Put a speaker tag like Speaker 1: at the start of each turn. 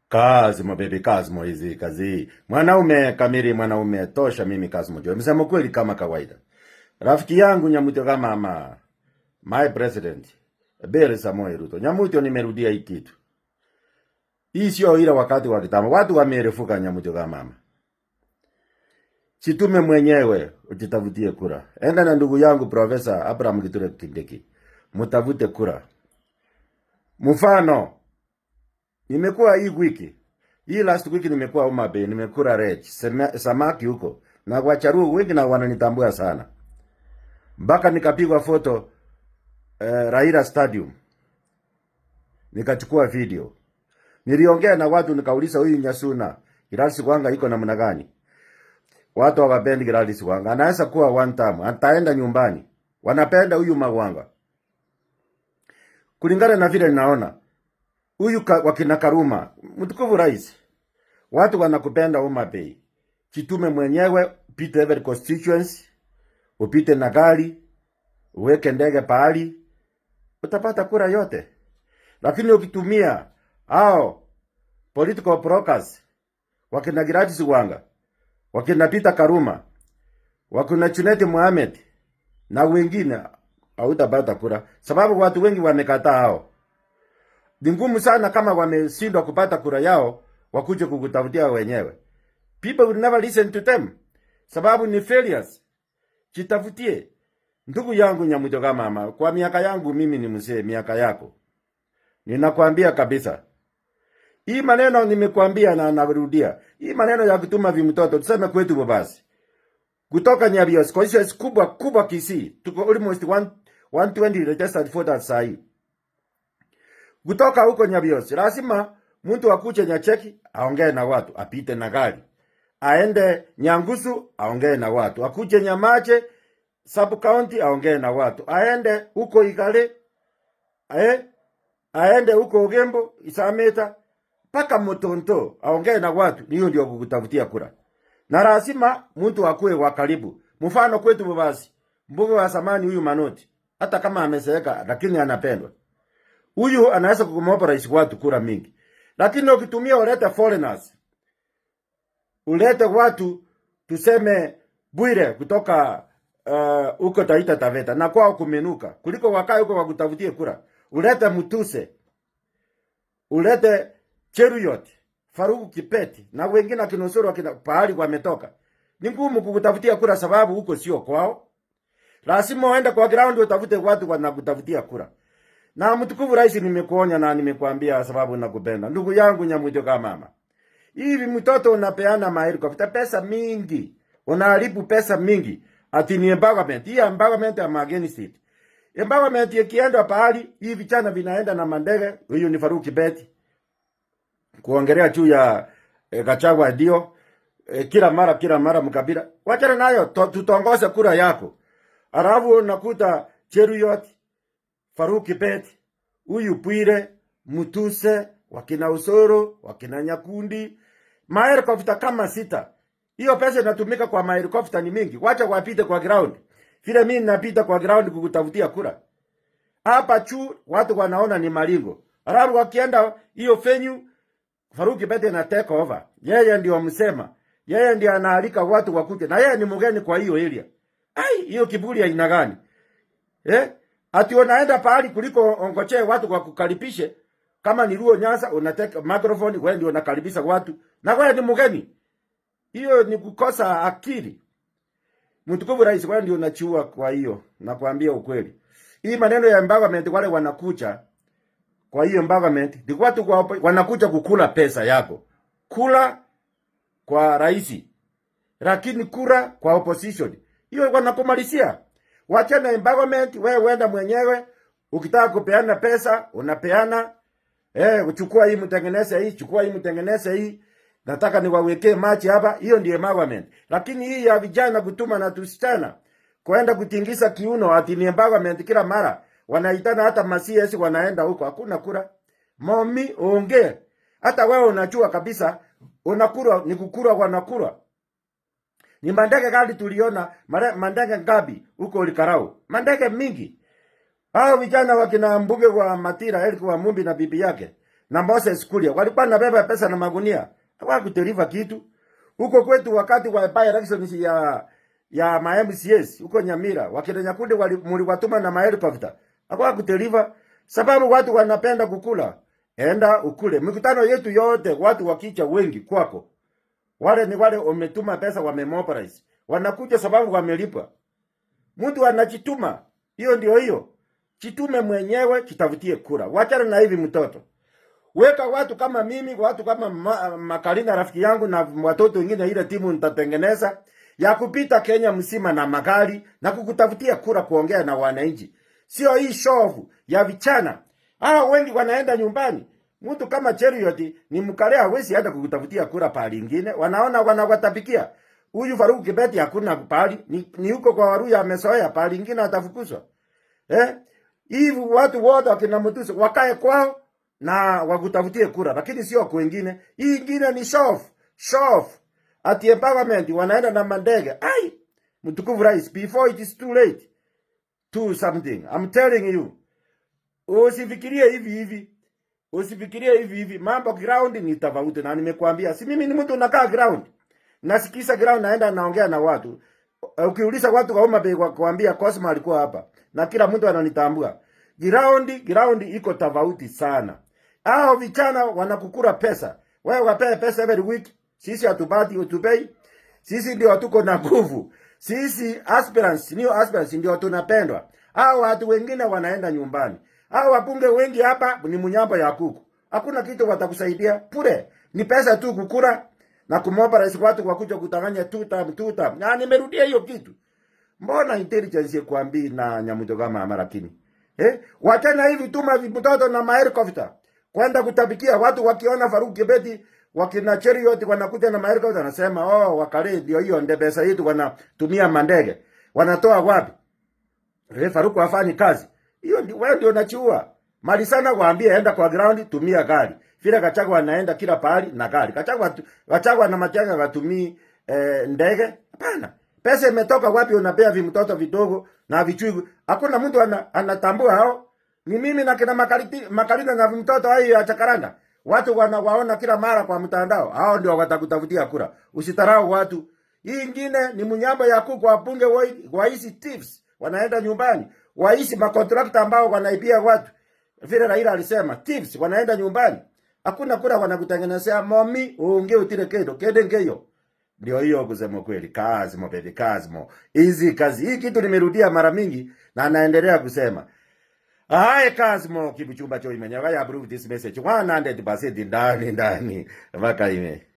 Speaker 1: Kazi mabebi, kazi hizi kazi. Mwanaume kamili, mwanaume tosha. Mimi kazi moja. Msema kweli kama kawaida. Rafiki yangu Nyamutyo kama ama my president Bere Samoei Ruto. Nyamutyo, nimerudia hii kitu. Hii sio ile wakati wa kitambo. Watu wamerefuka, Nyamutyo kama mama. Jitume mwenyewe ujitafutie kura. Enda na ndugu yangu Profesa Abraham Kithure Kindiki. Mutafute kura. Mfano, nimekuwa hii wiki, hii last week nimekuwa Homa Bay, nimekula rech, samaki huko. Na Wacharuo wengi na wananitambua sana. Mpaka nikapigwa foto Raila Stadium. Nikachukua video. Niliongea na watu nikauliza, huyu Nyasuna, Gladys Wanga iko namna gani? Watu hawapendi Gladys Wanga. Anaweza kuwa one time, ataenda nyumbani. Wanapenda huyu Magwanga. Kulingana na vile ninaona, huyu wakina Karuma, mtukufu rais, watu wanakupenda Homa Bay. Jitume mwenyewe, upite every constituency, upite na gari, uweke ndege pahali, utapata kura yote. Lakini ukitumia hao political brokers, wakina Gladys Wanga, wakina Peter Karuma, wakina Junet Mohamed na wengine, hautapata kura, sababu watu wengi wamekataa hao. Ni ngumu sana kama wameshindwa kupata kura yao wakuje kukutafutia wenyewe. People will never listen to them, sababu ni failures. Jitafutie ndugu yangu Nyamutyo kama mama, kwa miaka yangu mimi ni mzee, miaka yako ninakwambia kabisa. Hii maneno nimekuambia na narudia. Hii maneno ya kutuma vimtoto tuseme kwetu basi. Kutoka Nyabiosi kwa hiyo kubwa kubwa Kisii, tuko almost 120 registered voters sahi. Kutoka huko Nyabiosi lazima mtu akuje Nyacheki aongee na watu, apite na gari. Aende Nyangusu aongee na watu, akuje Nyamache sub county aongee na watu, aende huko Igale, aende huko Ogembo, Isameta mpaka Mutonto aongee na watu. Hiyo ndio kukutafutia kura, na lazima mtu akuwe wa karibu. Mfano kwetu Bobasi, mbunge wa zamani huyu Manoti, hata kama amezeeka lakini anapendwa. Huyu anaweza kukumobilize watu kura mingi, lakini ukitumia ulete foreigners, ulete watu tuseme Bwire kutoka huko Taita Taveta na kwao kumenuka kuliko wakae huko wakutafutie kura. Ulete Mutuse, ulete Cheruiyot, Faruku Kibet na wengine akinusuru akina pahali wametoka. Ni ngumu kukutafutia kura sababu huko sio kwao. Lazima uende kwa ground utafute watu wanakutafutia kura. Na mtukufu rais, nimekuonya na nimekuambia sababu nakupenda. Ndugu yangu Nyamwito kama mama. Hivi mtoto unapeana mahelikopta pesa mingi. Unaharibu pesa mingi. Ati ni empowerment. Hii empowerment am against it. Empowerment ikienda pahali, hii vijana vinaenda na mandege. Huyu ni Faruku Kibet. Kuongelea juu ya Gachagua ndio kila mara kila mara mkabila. Wachana nayo, tutongoze kura yako. Alafu unakuta Cheruiyot, Faruku Kibet, huyu Bwire, Mutuse, wakina Usoro, wakina Nyakundi, mahelikopta kama sita. Hiyo pesa inatumika kwa mahelikopta ni mingi. Wacha wapite kwa ground. Vile mimi napita kwa ground kukutafutia kura. Hapa chu watu wanaona ni malingo. Alafu wakienda hiyo venue, Faruku Kibet na take over. Yeye ndio msema. Yeye ndio anaalika watu wakuje. Na yeye ni mgeni kwa hiyo area. Ai, hiyo kiburi ya aina gani? Eh? Ati unaenda pahali kuliko ongochee watu kwa kukaribishe. Kama ni Luo Nyanza unateka microphone, wewe ndio unakaribisha watu. Na wewe ni mgeni. Hiyo ni kukosa akili. Mtukufu rais, wewe ndio unachua kwa hiyo. Nakwambia ukweli. Hii maneno ya empowerment, wale wanakuja kwa hiyo empowerment, ni watu kwa wanakuja kukula pesa yako. Kula kwa rais, lakini kura kwa opposition. Hiyo wanakumalizia. Wacha na empowerment, wewe wenda mwenyewe. Ukitaka kupeana pesa unapeana. Uchukua hii mtengeneze hii, chukua hii mtengeneze hii. Nataka niwawekee maji hapa, hiyo ndio empowerment. Lakini hii ya vijana kutuma na tusichana kwenda kutingisa kiuno ati ni empowerment kila mara. Wanaitana hata ma CS wanaenda huko, hakuna kura. Momi ongee. Hata wewe unajua kabisa unakura ni kukura wanakura. Ni mandege gani tuliona, mandege ngapi huko Olkalou? Mandege mingi. Hao vijana wakina Mbuge wa Matira, Eric wa Mumbi na bibi yake. na Moses Kuria walikuwa nabeba pesa na magunia, hawakudeliver kitu. Huko kwetu wakati wa by elections ya ma MCAs huko Nyamira, wakina Nyakundi mliwatuma na mahelicopter, hawakudeliver sababu watu wanapenda kukula. Enda ukule. Mikutano yetu yote watu wakicha wengi kwako, wale ni wale umetuma pesa, wamemobilize, wanakuja sababu wamelipa. Mtu anajituma, hiyo ndio hiyo. Jitume mwenyewe, jitafutie kura. Wachana na hivi mtoto. Weka watu kama mimi, watu kama Makalina rafiki yangu na watoto wengine, ile timu nitatengeneza ya kupita Kenya mzima na magari na kukutafutia kura, kuongea na wananchi. Sio hii shovu ya vijana. Hawa wengi wanaenda nyumbani. Mtu kama Cheruiyot ni mkale, hawezi hata kukutafutia kura pahali ingine. Wanaona wanawatapikia. Huyu Farouk Kibet hakuna pahali, ni huko kwa Waluhya amezoea, pahali ingine atafukuzwa. Eh? Hivi watu wote wakina Mutuse wakae kwao na wakutafutie kura, lakini sio kwingine. Hii ingine ni show off, show off. Ati empowerment wanaenda na mandege. Ai, mtukufu rais, before it is too late, do something. I'm telling you. Usifikirie hivi hivi. Usifikirie hivi hivi. Mambo ground ni tofauti na nimekuambia. Si mimi ni mtu nakaa ground. Nasikiza ground, naenda naongea na watu. Ukiuliza watu kwa Homa Bay kwa kuambia Cosmo alikuwa hapa. Na kila mtu ananitambua. Ground iko tofauti sana. Hao vijana wanakukura pesa. Wewe wapee pesa every week. Sisi hatupati utupei. Sisi ndio hatuko na nguvu. Sisi aspirants, new aspirants ndio tunapendwa. Hao watu wengine wanaenda nyumbani. Hao wabunge wengi hapa ni munyamba ya kuku. Hakuna kitu watakusaidia bure. Ni pesa tu kukura na kumobilize watu kwa kuja kutanganya two term, two term. Na nimerudia hiyo kitu. Mbona intelligence kwambi na nyamuto kama amarakini? Eh? Wachana hivi, tuma mtoto na mahelicopter kwenda kutabikia watu, wakiona Farouk Kibet wakina Cheruiyot wanakuja na mahelicopter, wanasema, "Oh, wakale ndio hiyo ndio pesa yetu wanatumia mandege." Wanatoa wapi? Eh, Farouk hafanyi kazi. Hiyo ndio wewe ndio unachua. Mali sana waambie enda kwa ground tumia gari. Vile Gachagua anaenda kila pahali na gari. Gachagua na Matiang'i watumii ndege? Hapana. Pesa imetoka wapi unapea vimtoto vidogo na vichui? Hakuna mtu anatambua hao. Ni mimi na kina Makalina na mtoto hai ya Chakaranda. Watu wanawaona kila mara kwa mtandao. Hao ndio watakutafutia kura. Usitarau watu. Hii ingine ni mnyamba ya kuku, wabunge wa hizi thieves wanaenda nyumbani. Wa hizi makontrakta ambao wanaibia watu. Vile Raila alisema thieves wanaenda nyumbani. Hakuna kura wanakutengenezea momi unge utire kedo kede ngeyo. Ndio hiyo kusema kweli, Kazimo baby, Kazimo. Hizi kazi hii kitu nimerudia mara mingi na naendelea kusema. Aye, Kazimo Kibuchumba cho imenya. I approve this message 100% ndani ndani mpaka ime.